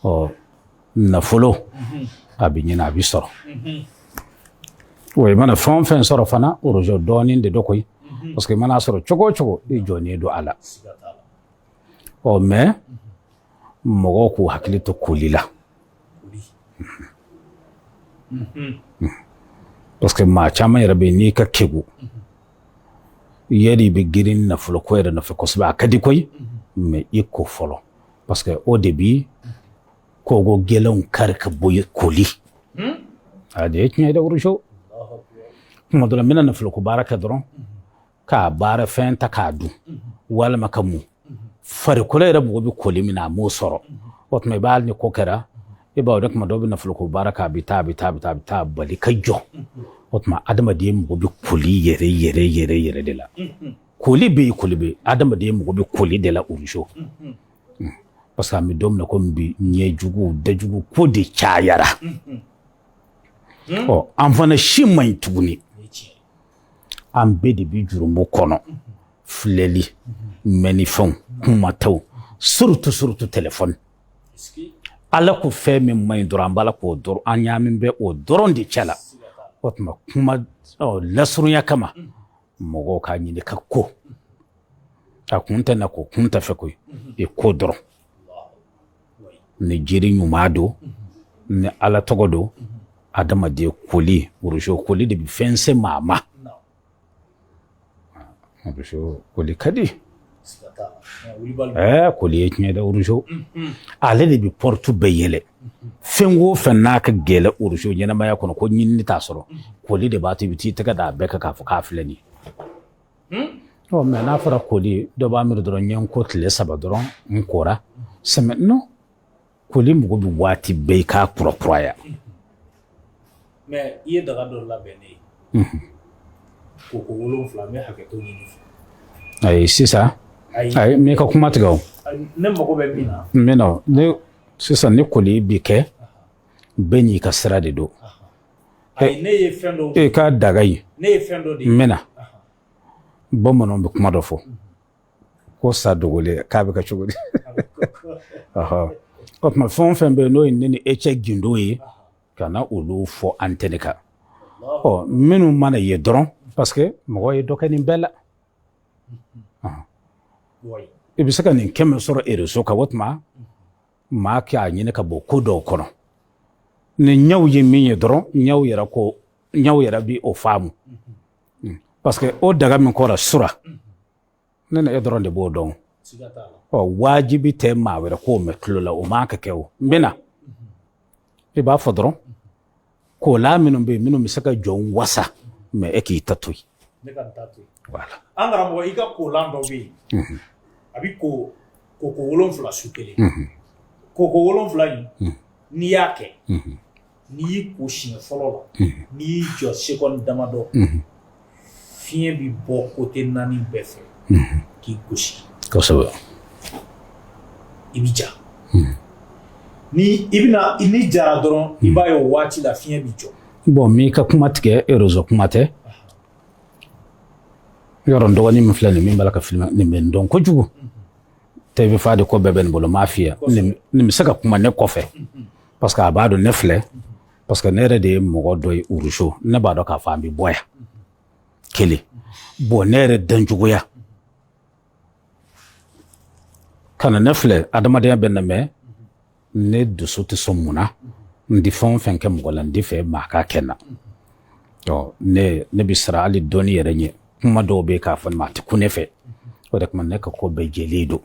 Ɔ, nafolo a bɛ ɲini, a bɛ sɔrɔ. Wa i mana fɛn o fɛn sɔrɔ fana, orojo, dɔɔnin de don koyi, parce que i mana sɔrɔ cogo o cogo, i jɔnnen don a la. Ɔ, mais mɔgɔw k'u hakili to koli la, parce que maa caman yɛrɛ bɛ yen, n'i ka kegu yɛrɛ, i bɛ girin nafolo ko yɛrɛ nɔfɛ kosɛbɛ. A ka di koyi, mais i ko fɔlɔ, parce que o de bi kogo gɛlɛnw kari ka bɔ yen. Koli, a de ye tiɲɛ ye dɛ, Urujo. Kuma dɔ la, n bɛna nafolo ko baara kɛ dɔrɔn, k'a baara fɛn ta k'a dun walima ka mun, farikolo yɛrɛ mago bɛ koli min na, a m'o sɔrɔ. O tuma i b'a ni ko kɛra, i b'a o de tuma dɔw bɛ nafolo ko baara kɛ, a bɛ taa, a bɛ taa, a bɛ taa, a bɛ taa bali ka jɔ. O tuma adamaden mago bɛ koli yɛrɛ yɛrɛ yɛrɛ yɛrɛ de la. Koli bɛ yen, koli bɛ yen, adamaden mago bɛ koli de la, Urujo, parce que an bɛ don min na komi bi, ɲɛjugu, dajugu ko de cayara. Ɔ, an fana si man ɲi tuguni, an bɛɛ de bɛ jurumu kɔnɔ, filɛli, mɛnnifɛnw, kumataw, surtout surtout téléphone. Ala ko fɛn min man ɲi dɔrɔn, an b'a la k'o dɔrɔn, an ɲaamin bɛ o dɔrɔn de cɛ la. O tuma kuma lasurunya kama, mɔgɔw k'a ɲini ka ko a kun tɛ na ko kun tɛ fɛ koyi, i ko dɔrɔn, ni jiri ɲuman don, ni Ala tɔgɔ don, adamaden koli, Urujo, koli de bɛ fɛn se maa ma. Urujo, koli ka di. Ɛɛ, koli ye tiɲɛ dɛ, Urujo. Ale de bɛ porte bɛɛ yɛlɛ. Fɛn o fɛn n'a ka gɛlɛ, Urujo, ɲɛnamaya kɔnɔ, ko ɲinini t'a sɔrɔ, koli de b'a to i bɛ t'i tɛgɛ da a bɛɛ kan k'a fɔ k'a filɛ nin ye. Ɔ, mais n'a fɔra koli, dɔ b'a miiri dɔrɔn n ye n ko tile 3 dɔrɔn, n kora sɛmɛ. Non, koli mago bɛ waati bɛɛ i k'a kurakuraya. Mais i ye daga dɔ labɛn ne ye, koko 7, n bɛ hakɛto ɲini fɛ. Ayi, sisan, ayi, n b'i ka kuma tigɛ o. Ne mago bɛ min na. N bɛ na ne sisan, ni koli bi kɛ, bɛɛ n'i ka sira de don. Ayi, ne ye fɛn dɔ E ka daga in. Ne ye fɛn dɔ de. N bɛ na, bamananw bɛ kuma dɔ fɔ ko sa dogolen k'a bɛ kɛ cogo di? O tuma fɛn o fɛn bɛ yen, n'o ye ne ni e cɛ gindo ye, ka na olu fɔ antenne kan. Ɔ, minnu mana ye dɔrɔn, parce que mɔgɔ ye dɔ kɛ nin bɛɛ la, i bɛ se ka nin 100 sɔrɔ réseau kan. O tuma maa k'a ɲini ka bɔ ko dɔw kɔnɔ, ni ɲɛw ye min ye dɔrɔn, ɲɛw yɛrɛ ko, ɲɛw yɛrɛ bi o faamu, parce que o daga min kɔrɔ sura, ne ni e dɔrɔn de b'o dɔn. Ɔ, wajibi tɛ maa wɛrɛ k'o mɛn tulo la, o man ka kɛ. O n bɛ na, i b'a fɔ dɔrɔn kola minnu bɛ yen, minnu bɛ se ka jɔn wasa, mais e k'i ta to yen. Ne ka nin ta to yen. Voilà. An karamɔgɔ, i ka kolan dɔ bɛ yen, a bɛ ko koko 7 su kelen. Koko 7 in, n'i y'a kɛ, n'i y'i ko siɲɛ fɔlɔ la, n'i y'i jɔ seconde damadɔ, fiɲɛ bɛ bɔ côté naani bɛɛ fɛ k'i gosi. I bɛ ja. Ni i bɛna, n'i jara dɔrɔn, i b'a ye o waati la fiɲɛ bɛ jɔ. Bon, n m'i ka kuma tigɛ, réseau kuma tɛ. Yɔrɔ n dɔgɔnin min filɛ nin, min b'a la ka filmer nin, bɛ n dɔn kojugu. TV fa de ko bɛɛ bɛ nin bolo, m'a f'i ye, nin bɛ se ka kuma ne kɔfɛ, parce que a b'a dɔn ne filɛ, parce que ne yɛrɛ de ye mɔgɔ dɔ ye, Urujo. Ne b'a dɔn k'a fɔ an bɛ bɔ yan kelen. Bon, ne yɛrɛ dancogoya ka na ne filɛ, adamadenya bɛ na, mais ne dusu tɛ sɔn. Mun na? N di fɛn o fɛn kɛ mɔgɔ la, n di fɛ maa k'a kɛ n na. Ɔ, ne bɛ siran hali dɔnni yɛrɛ ɲɛ. Kuma dɔw bɛ yen k'a fɔ maa tɛ kun ne fɛ. O de kama ne ka ko bɛɛ jɛlen don.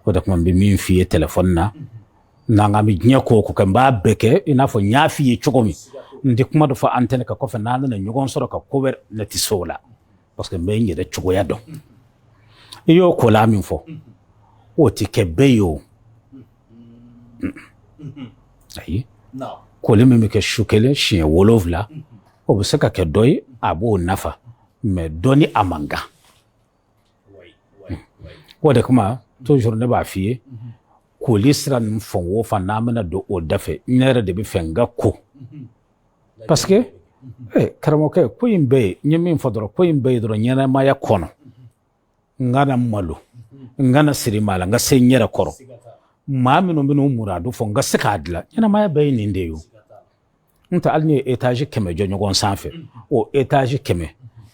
O de kama n bɛ min f'i ye telefɔni na, n'an k'an bɛ diɲɛ ko o ko kɛ, n b'a bɛɛ kɛ i n'a fɔ n y'a f'i ye cogo min. N tɛ kuma dɔ fɔ antenne kan kɔfɛ, n'an nana ɲɔgɔn sɔrɔ ka ko wɛrɛ, ne tɛ se o la, parce que n bɛ n yɛrɛ cogoya dɔn. I y'o kola min fɔ, o tɛ kɛ bɛɛ ye o. Ayi, koli min bɛ kɛ su kelen siɲɛ 7, o bɛ se ka kɛ dɔ ye, a b'o nafa, mais dɔ ni a man kan. O de kama toujours ne b'a f'i ye, koli sira ninnu fan o fan, n'an bɛna don o da fɛ, ne yɛrɛ de bɛ fɛ n ka ko, parce que karamɔgɔkɛ, ko in bɛɛ ye, n ye min fɔ dɔrɔn, ko in bɛɛ ye dɔrɔn ɲɛnamaya kɔnɔ, n kana malo, n kana siri maa la, n ka se n yɛrɛ kɔrɔ. Maa minnu bɛn'u muradu fɔ n ka se k'a dilan. Ɲɛnamaya bɛɛ ye nin de ye o. N tɛ hali n'i ye étage 100 jɔ ɲɔgɔn sanfɛ, o étage 100,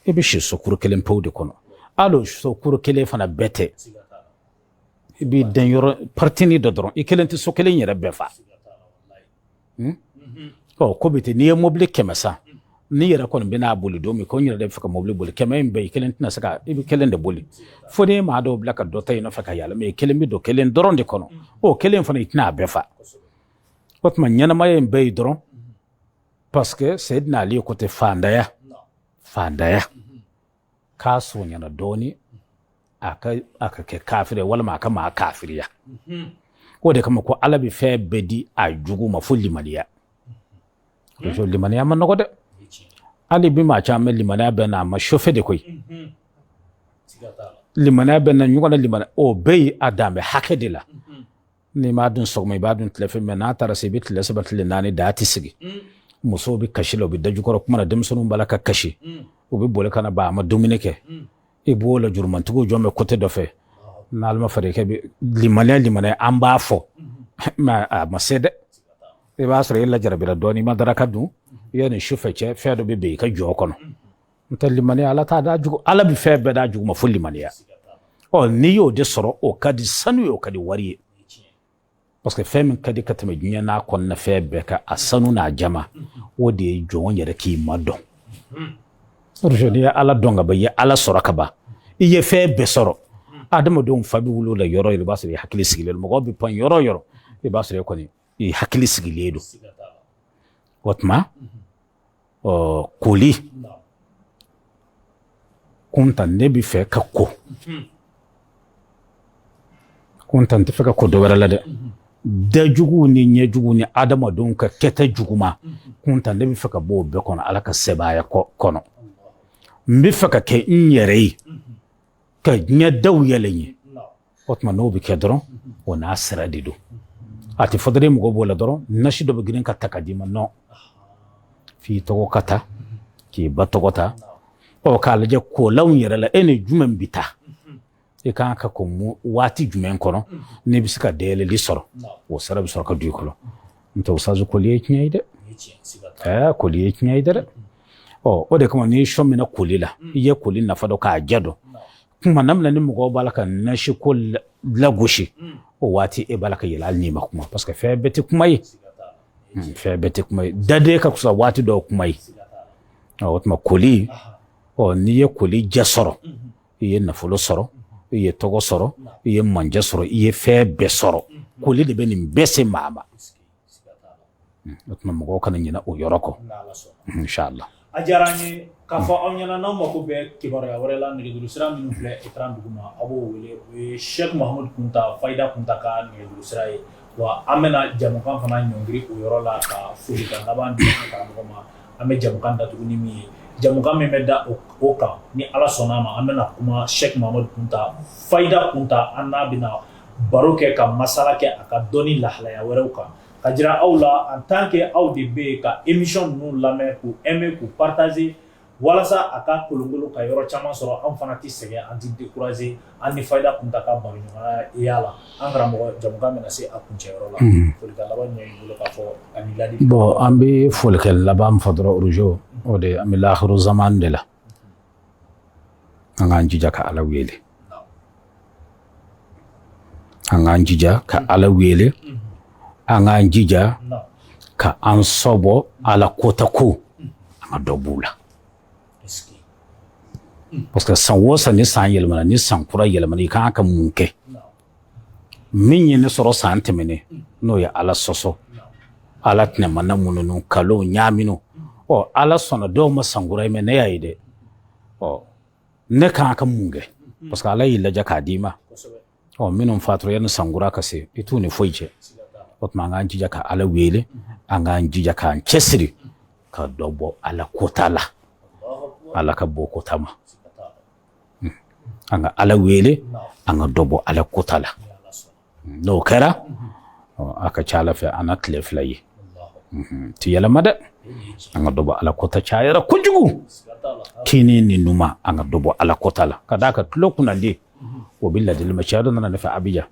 i bɛ si sokuru kelen pewu de kɔnɔ. Hali o sokuru kelen fana bɛɛ tɛ, i b'i den yɔrɔ paritini dɔ dɔrɔn, i kelen tɛ so kelen yɛrɛ bɛɛ fa. Ɔ ko bɛ ten. N'i ye mobili 100 san, n'i yɛrɛ kɔni bɛna boli don min, ko n yɛrɛ de bɛ fɛ ka mobili boli, 100 in bɛɛ i kelen tɛna se ka, i bɛ kelen de boli, fo n'i ye maa dɔw bila ka dɔ ta i nɔfɛ ka yɛlɛma, i kelen bɛ don kelen dɔrɔn de kɔnɔ. O kelen fana, i tɛna a bɛɛ fa. O tuma ɲɛnamaya in bɛɛ ye dɔrɔn, parce que Seyidina Ali ko tɛ fandaya, fandaya k'a surunyana dɔɔni a ka kɛ kafiri walima a ka maa kafiriya. O de kama ko Ala bɛ fɛn bɛɛ di a jugu ma fo limaniya. Limaniya ma nɔgɔ dɛ. Hali bi maa caman bɛ limaniya bɛ na, a ma chauffer de koyi. Limaniya bɛ na ɲɔgɔn na, limaniya o bɛɛ ye a dan bɛ hakɛ de la. N'i m'a dun sɔgɔma, i b'a dun tile fɛ, mais n'a taara se i bɛ tile 3 tile 4 da tɛ sigi. Musow bɛ kasi la, u bɛ dajukɔrɔ kuma na, denmisɛnninw b'a la ka kasi, u bɛ boli ka na ba a ma dumuni kɛ. I b'o la jurumantigiw jɔn bɛ côté dɔ fɛ. N'Ala ma far'i kan, limaniya limaniya an b'a fɔ, mais a ma se dɛ. I b'a sɔrɔ e lajarabira dɔɔnin, i ma daraka dun, i ye nin sufɛ cɛ fɛn dɔ bɛ ben i ka jɔ kɔnɔ. N tɛ limaniya, Ala t'a d'a jugu, Ala bɛ fɛn bɛɛ d'a jugu ma fo limaniya. Ɔ n'i y'o de sɔrɔ, o ka di sanu ye, o ka di wari ye, parce que fɛn min ka di ka tɛmɛ diɲɛ n'a kɔnɔna fɛn bɛɛ kan, a sanu n'a jama, o de ye jɔn yɛrɛ k'i ma dɔn. N'i ye Ala dɔn ka ban, i ye Ala sɔrɔ ka ban, i ye fɛn bɛɛ sɔrɔ. Adamadenw fa bɛ wuli o la yɔrɔ yɔrɔ, i b'a sɔrɔ i hakili sigilen don. Mɔgɔw bɛ pan yɔrɔ yɔrɔ, i b'a sɔrɔ e kɔni i hakili sigilen don. O tuma ɔ koli kuntan, ne bɛ fɛ ka ko kuntan, tɛ fɛ ka ko dɔ wɛrɛ la dɛ. Dajugu ni ɲɛjugu ni adamadenw ka kɛta juguma kuntan, ne bɛ fɛ ka bɔ o bɛɛ kɔnɔ Ala ka sebaaya kɔnɔ. N bɛ fɛ ka kɛ n yɛrɛ ye, ka diɲɛ daw yɛlɛ n ye. O tuma n'o bɛ kɛ dɔrɔn, o n'a sira de don. A tɛ fɔ dɔrɔn mɔgɔ b'o la dɔrɔn, nasi dɔ bɛ girin ka ta ka d'i ma. Non, f'i tɔgɔ ka ta, k'i ba tɔgɔ ta, ɔ k'a lajɛ kolanw yɛrɛ la, e ni jumɛn bɛ taa, i kan ka ko waati jumɛn kɔnɔ, n'i bɛ se ka dayɛlɛli sɔrɔ, o sira bɛ sɔrɔ ka don i kɔrɔ. N tɛ usazu, koli ye tiɲɛ ye dɛ, ɛɛ koli ye tiɲɛ ye dɛ. Ɔ o de kama n'i sɔ minɛ koli la, i ye koli nafa dɔn k'a jɛ dɔn. Kuma na min ni mɔgɔw b'a la ka nasi ko lagosi, o waati e b'a la ka yɛlɛ hali n'i ma kuma, parce que fɛn bɛɛ tɛ kuma ye, fɛn bɛɛ tɛ kuma ye. Daden ka fisa waati dɔw kuma ye. O tuma koli, ɔ n'i ye koli jɛ sɔrɔ, i ye nafolo sɔrɔ, i ye tɔgɔ sɔrɔ, i ye manja sɔrɔ, i ye fɛn bɛɛ sɔrɔ. Koli de bɛ nin bɛɛ se maa ma. O tuma mɔgɔw kana ɲinɛ o yɔrɔ kɔ, inshallah. A diyara an ye k'a fɔ aw ɲɛna, n'aw mako bɛ kibaruya wɛrɛ la, nɛgɛjuru sira minnu filɛ écran duguma, aw b'o wele. O ye Cheikh Mahamudu Kunta, Fayida Kunta ka nɛgɛjuru sira ye. Wa an bɛna jamukan fana ɲɔngiri o yɔrɔ la ka folikan laban di an karamɔgɔ ma. An bɛ jamukan datugu ni min ye, jamukan min bɛ da o kan, ni Ala sɔnna a ma, an bɛna kuma Cheikh Mahamudu Kunta, Fayida Kunta, an n'a bɛna baro kɛ ka masala kɛ a ka dɔnni lahalaya wɛrɛw kan, ka jira aw la en tant que aw de bɛ yen ka émission ninnu lamɛn, k'u aimer, k'u partager, walasa a ka kolonkolon ka yɔrɔ caman sɔrɔ. An fana tɛ sɛgɛn, an tɛ décourager, an ni Fayida Kunta ka baro ɲɔgɔnya la. An karamɔgɔ, jamukan bɛna se a kuncɛyɔrɔ la, folikan laban jumɛn b'i bolo k'a fɔ ani ladi? Bon, an bɛ folikɛ laban fɔ dɔrɔn, Orojo, o de an bɛ lahiru zaman de la. An k'an jija ka Ala wele, an k'an jija ka Ala wele, an k'an jija ka an sɔbɔ Ala kota ko, an ka dɔ b'u la. Parce que san o san, ni san yɛlɛmana, ni san kura yɛlɛmana, i kan ka mun kɛ? Min ye ne sɔrɔ san tɛmɛnen, n'o ye Ala sɔsɔ, Ala tɛnɛmana mununu kalo ɲaaminu, ɔ Ala sɔnna dɔw ma san kura ye, mais ne y'a ye dɛ, ɔ ne kan ka mun kɛ? Parce que Ala y'i lajɛ k'a d'i ma. Ɔ minnu fatura yanni san kura ka se, i t'u ni foyi cɛ. O tuma an k'an jija ka Ala wele, an k'an jija k'an cɛsiri ka dɔ bɔ Ala kota la, Ala ka bɔ kota ma. An ka Ala wele, an ka dɔ bɔ Ala kota la. N'o kɛra, a ka ca Ala fɛ, an na tile fila ye ti yɛlɛma dɛ. An ka dɔ bɔ Ala kota cayara kojugu, kini ni numa, an ka dɔ bɔ Ala kota la, ka d'a kan tulo kunnandi o bɛ ladili ma. Cɛ dɔ nana ne fɛ Abijan.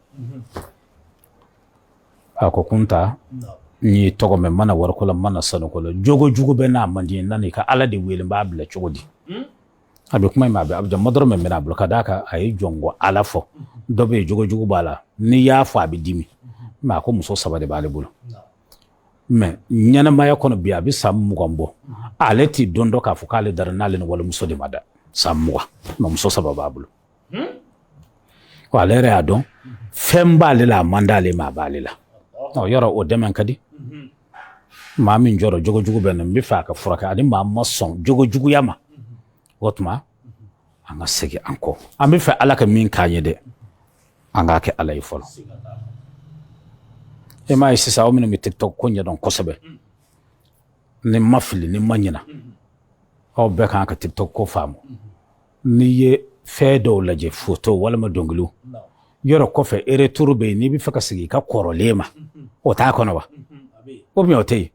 A ko Kunta, n y'i tɔgɔ mɛn, n ma na wariko la, n ma na sanuko la, jogo jugu bɛ n'a man di n na, i ka Ala de wele, n b'a bila cogo di? A bɛ kuma in ma, a bɛ Abijan ma dɔrɔn mɛ a bolo ka d'a kan a ye jɔnko Ala fɔ. Dɔ bɛ yen, jogo jugu b'a la, n'i y'a fɔ a bɛ dimi. Mais a ko muso saba de b'ale bolo, mais ɲɛnamaya kɔnɔ bi a bɛ san 20 bɔ, ale t'i dɔn dɔn k'a fɔ k'ale dara n'ale ni walimuso de ma da san 20, mais muso saba b'a bolo. Wa ale yɛrɛ y'a dɔn fɛn b'ale la, a man d'ale ma, a b'ale la. Ɔ yɔrɔ o dɛmɛ ka di maa min jɔrɔ jogo jugu bɛ na, n bɛ fɛ a ka furakɛ, ani maa ma sɔn jogo juguya ma. O tuma an ka segin an kɔ, an bɛ fɛ Ala ka min k'an ye dɛ, an k'a kɛ Ala ye fɔlɔ. E m'a ye sisan, aw minnu bɛ TikTok ko ɲɛdɔn kosɛbɛ, ni ma fili, ni ma ɲina, aw bɛɛ kan ka TikTok ko faamu. N'i ye fɛn dɔw lajɛ, foto walima dɔnkiliw, yɔrɔ kɔfɛ retour bɛ yen, n'i bɛ fɛ ka segin i ka kɔrɔlen ma, o t'a kɔnɔ wa? Ou bien o tɛ yen?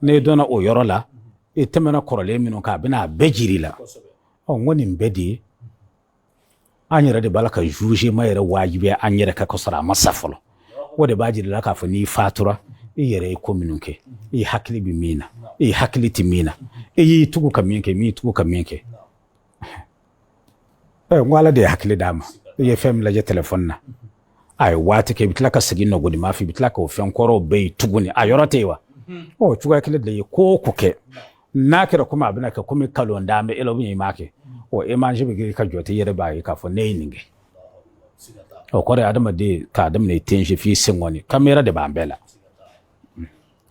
N'i donna o yɔrɔ la, i tɛmɛna kɔrɔlen minnu kan, a bɛna a bɛɛ jira i la. Ɔ n ko nin bɛɛ de ye an yɛrɛ de b'a la ka jugement yɛrɛ wajibiya an yɛrɛ kan ka sɔrɔ a ma sa fɔlɔ. O de b'a jira i la k'a fɔ n'i fatura, i yɛrɛ ye ko minnu kɛ, i hakili bɛ min na, i hakili tɛ min na, i y'i tugu ka min kɛ, m'i tugu ka min kɛ. N ko Ala de ye hakili d'a ma. I ye fɛn min lajɛ telefɔni na, a ye waati kɛ, i bɛ tila ka segin nɔgɔnima fɛ, i bɛ tila k'o fɛn kɔrɔw bɛɛ ye tuguni, a yɔrɔ tɛ yen wa? Ɔ cogoya kelen de ye ko o ko kɛ, n'a kɛra komi a bɛna kɛ komi kalon d'an bɛ e la, ou bien i m'a kɛ, ɔ image bɛ kɛ ka jɔ ten, i yɛrɛ b'a ye k'a fɔ ne ye nin kɛ. O kɔrɔ ye adamaden k'a daminɛ i tense f'i senkɔni, caméra de b'an bɛɛ la.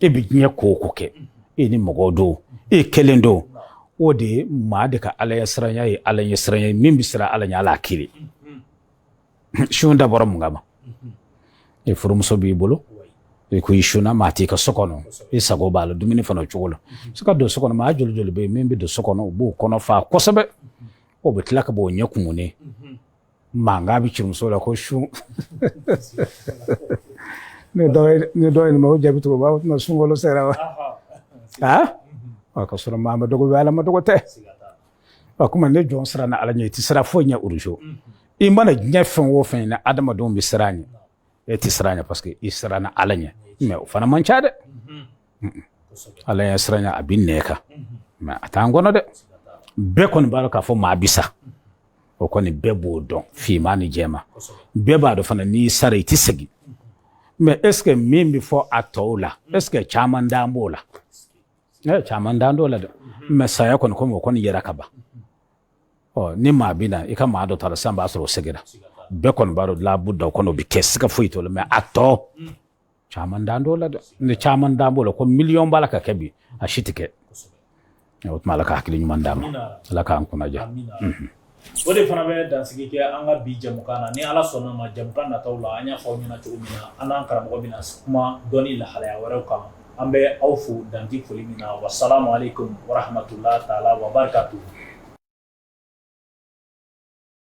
E bɛ diɲɛ ko o ko kɛ, e ni mɔgɔw don, e kelen don, o de ye maa de ka Ala ɲɛsiranya ye. Ala ɲɛsiranya ye min bɛ siran Ala ɲɛ, Ala y'a kiri. Sun dabɔra mun kama? E furumuso b'i bolo, i ko i sunna, maa t'i ka so kɔnɔ, i sago b'a la, dumuni fana o cogo la. Se ka don so kɔnɔ, maa joli joli bɛ yen min bɛ don so kɔnɔ, u b'o kɔnɔ fa kosɛbɛ, o bɛ tila ka bɔ o ɲɛ kumunen, mankan bɛ ci muso la ko sun. Ni dɔ ye nin ma o jaabi cogo b'a fɔ sunkalo sera wa? Aa, ka sɔrɔ maa ma dogo bɛ Ala ma dogo tɛ. Ɔ komi ne jɔn siranna Ala ɲɛ, i tɛ siran foyi ɲɛ urujo. I mana diɲɛ fɛn o fɛn ye, ni adamadenw bɛ siran ɲɛ, e tɛ siran ɲɛ, parce que i siranna Ala ɲɛ. Mais o fana man ca dɛ. Ala ɲɛ siran ɲɛ a bɛ nɛ kan, mais a t'an kɔnɔ dɛ. Bɛɛ kɔni b'a dɔn k'a fɔ maa bi sa, o kɔni bɛɛ b'o dɔn, finman ni jɛman bɛɛ b'a dɔn fana n'i sara i tɛ segin. Mais est ce que min bɛ fɔ a tɔw la, est ce que caman d'an b'o la? Caman d'an t'o la dɛ. Mais saya kɔni, komi o kɔni yɛrɛ ka ban. Ɔ ni maa bɛ na i ka maa dɔ ta la sisan, b'a sɔrɔ o seginna, bɛɛ kɔni b'a dɔn labuda o kɔnɔ o bɛ kɛ, siga foyi t'o la. Mais a tɔ caman d'an t'o la dɛ. Ni caman d'an b'o la, ko miliyɔn b'a la ka kɛ bi, a si tɛ kɛ. O tuma Ala ka hakili ɲuman d'an ma, Ala k'an kunna diya. O de fana bɛ dansigi kɛ an ka bi jamukan na. Ni Ala sɔnna ma, jamukan nataw la, an y'a fɔ aw ɲɛna cogo min na, an n'an karamɔgɔ bɛna kuma dɔnni lahalaya wɛrɛw kan. An bɛ aw fo danti foli min na. Wasalamu aleykum warahmatullahi taala wabarakatuh.